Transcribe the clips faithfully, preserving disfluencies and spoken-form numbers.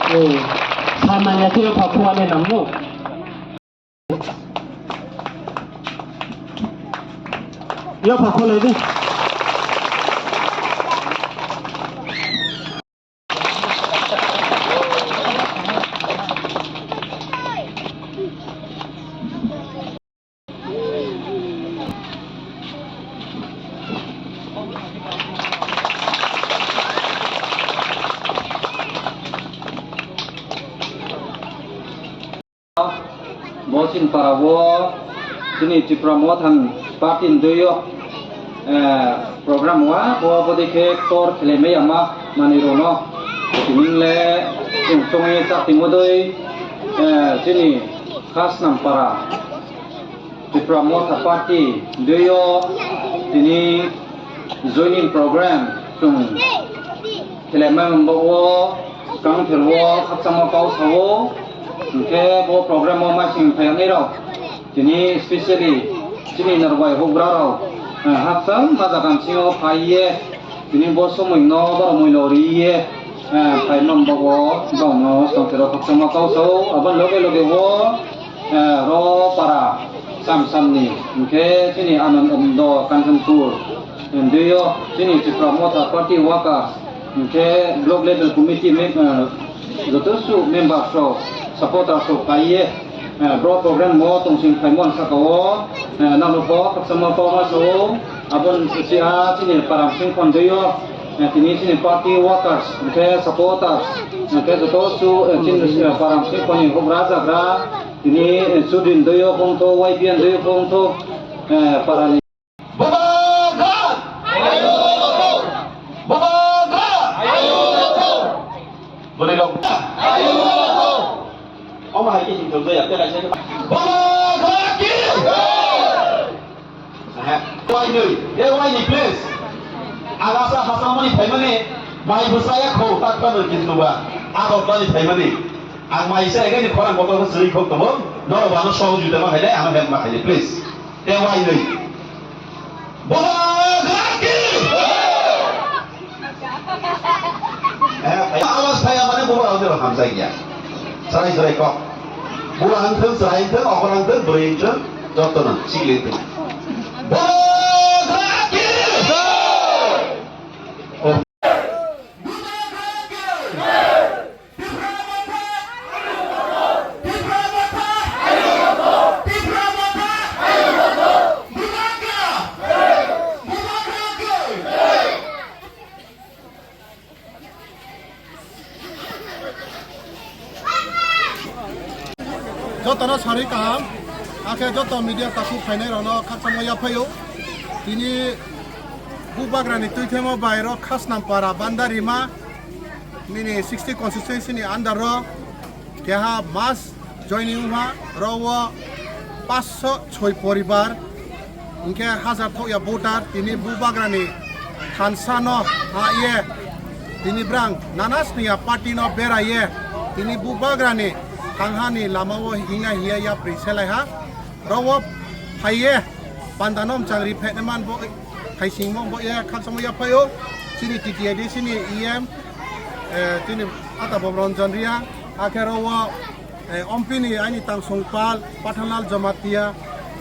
Samanya khe yo pha khuani namno. Yo pha khulai di. Bo chini para o chini Tipra Motha ni party ni dui o, eh, program wa bo, bo dei khe ktor khlai mai ya ma manwi rok no. Tini le chwng chongwi chak tongma dui, eh, chini Khasnam para. Tipra Motha Party dui o tini joining program chwng khlai mai mung bo o kang thel o khakchangma kau sa o, hwnkhe bo program o ma sing phai nai rok tini specially chini narwai houhgra rok, eh, hakchang ma jaga bisingo phai ye tini bo somoi no borok mui lo ri ye, eh, phai mung bo o bong no song thel o khakchangma kau sa o, aboni loge loge o, eh, ro para Samsamni, hwnkhe chini Anand Omdo Kanchanpur, hwndwio chini Tipra Motha Party workers, hwnkhe block level committee mem-, eh, joto su members rok, supporters rok kaiye, eh, bro program mo tongsing phaimon saka o, eh, nalo bo khakchangma kau ma sa o, aboni sisi a chini Paramsing Khondwio, eh, tini chini party workers, hwnkhe supporters, hwnkhe joto su, eh, chini, eh, Paramsing Khoni houhgra jagra, Tini, eh, Sudin Doyo Phongtho, Y B N Doyo Phongtho, eh, parani. Bubagra! Bubagra! Bwrwi rok. Omo hai khe sing tong jaya, tei kaisa khe. Bubagra ki! Aha. Wainwi, e waini please. Agasa hasamani phaimani, mai bwsaya khou tak phano kintu ba. Agotani phaimani. Ang mai sa egani khorang botol khe sri khok tobo. Norok ano sohojogita ma khainai, ano help ma khainai, please. E wainwi. Bubagra ki! Eh, awas phai amane bubar audio hamjak ya. Sarai sarai kok. Bula hangthang, sarai hangthang, okor hangthang, bwrwi hangthang, joto no sikli hangthang. Bubagra ki! Jotono sarwi kaham, akhe joto media takhuk phainai rokno khakchangma yaphaio. Tini Bubagrani twithemo bai rok Khasnam para Bandarima nini sixty constituency ni under o keha mass joining wngkha, oro o paanch sho choi poribar, hwnkhe hajar thokya voter, tini Bubagrani thansa no ha ye, tini brang nana sniya party no bera ye, tini Bubagrani thangha ni lama o hingna hiya yapri selai ha, oro o phai ye, panda no mchang ri phai man bo, phai sing mo bo ye, khakchangma yaphaio, chini T T A D C ni E M, eh, chini Ata Bob Ranjan Reang, akhe oro o, eh, Ompini aini tangsong pal, Pathanlal Jamatia,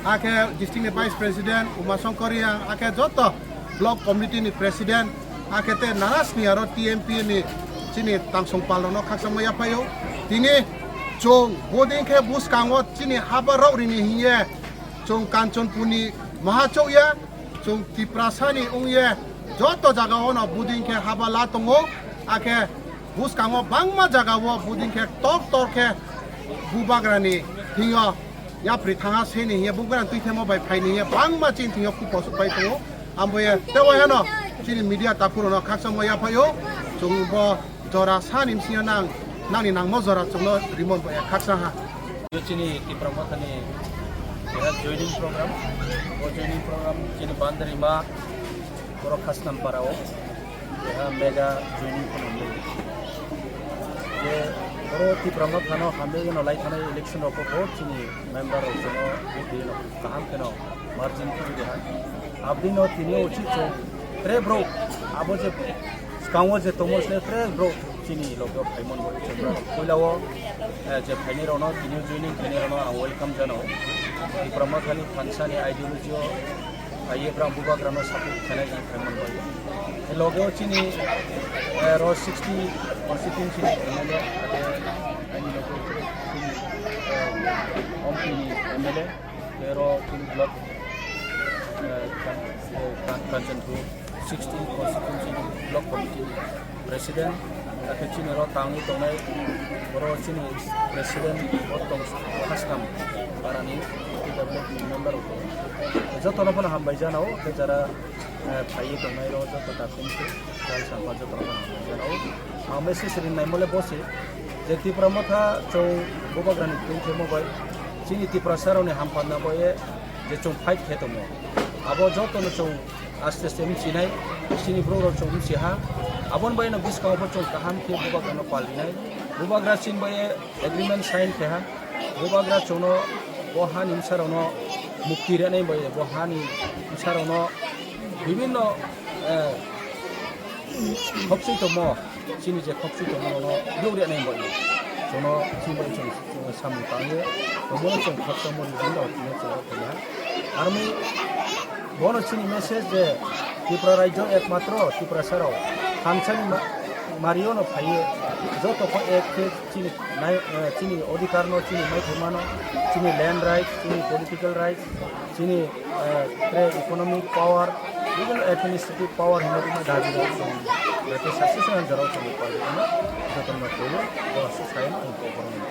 akhe district ni vice president, Uma Shankar Reang, akhe joto block committee ni president, akhe te nana sniya oro T M P ni chini tangsong pal rokno khakchangma yaphaio. Tini chwng boding khe bwskango chini haba rok rini hiye chwng Kanchanpur ni maha chokya, chwng Tiprasa ni wngye joto jaga o no buding khe haba la tongo, akhe bwskango bangma jaga o buding khe tor tor khe Bubagrani thwngyo yapri thanga seni hiye Bubagrani twithemo bai phaini hiye bangma chini thwngyo kupo suk pai tongo. Ambo ye tei waihano chini media takhuk rokno khakchangma yaphaio, chwng bo jora sani bisingo nang, nangni nangmo jora chwngno rimon bo ya khaksa ha. Yo chini Tipra Mothani keha joining program, o joining program chini Bandarima, borok Khasnam para o, keha mega joining kheno nung. Je borok Tipra Mothano hamjagwi no lai thanai election rok o bo chini member rok chwngno vote rwino kaham kheno margin khibidi ha. Abdino tini o chini chwng tre borok abo je Swkango je tongo se tre borok Chini loge phaimon bo chwng puilao, eh, je phainai rokno, tini joining khainai rokno ang welcome janao. Tipra Mothani thansa ni ideology o phaiye bwrang bubagrano support khainai jang phaimon bo. Loge o chini, eh, ro sixty constituency ni M L A ade ani loge chini, eh, Ompi ni M L A. Tero chini block, eh, Kan-, eh, Kan-, Kanchanpur sixteen constituency block committee ni president, hakhe chini oro tangwi tongnai, oro chini president bo tong, Hastam parani development member rok. Jotono phano hambai janao, khe jara eh, phaiwi tongnai rok joto dakhum se jal sampa joto rok no hambai jano. Ang message rinai mole bo se je Tipra Motha chwng bubagrani twi khe mo bai chini Tiprasa rokni hamparna bo ye je chwng fight khe tongo. Abo joto no chwng aste aste mchinai, chini borok rok chwng mchiha. Aboni bai no bwskango bo chwng kaham khe bubagrano pal rinai. Bubagra chini bai ye agreement sign khe ha. Bubagra chwngno bo hani bwsarokno mukti rwnai bai bo hani bwsarokno bibinno, eh, khopswi tongmo, chini je khopswi tongmo nono yog rwnai bai chwngno chini bai chwng, chwng samung tangwi tongmano chwng khakchangmani bini rok tini chwng rok tongya. Aroni bono chini message je Tripura rajyo ekmatro Tiprasa rok thansani ma-, mario no phaiwi joto khe ek khe chini nai-, eh, chini odhikar no, chini maithai mano, chini land rights, chini political rights, chini, eh, tre economic power, even administrative power hinwi rwma dabi rok chwng, eh, tei succession jora chwng party no joto no phaiwi bo se sai no ang kok borok no.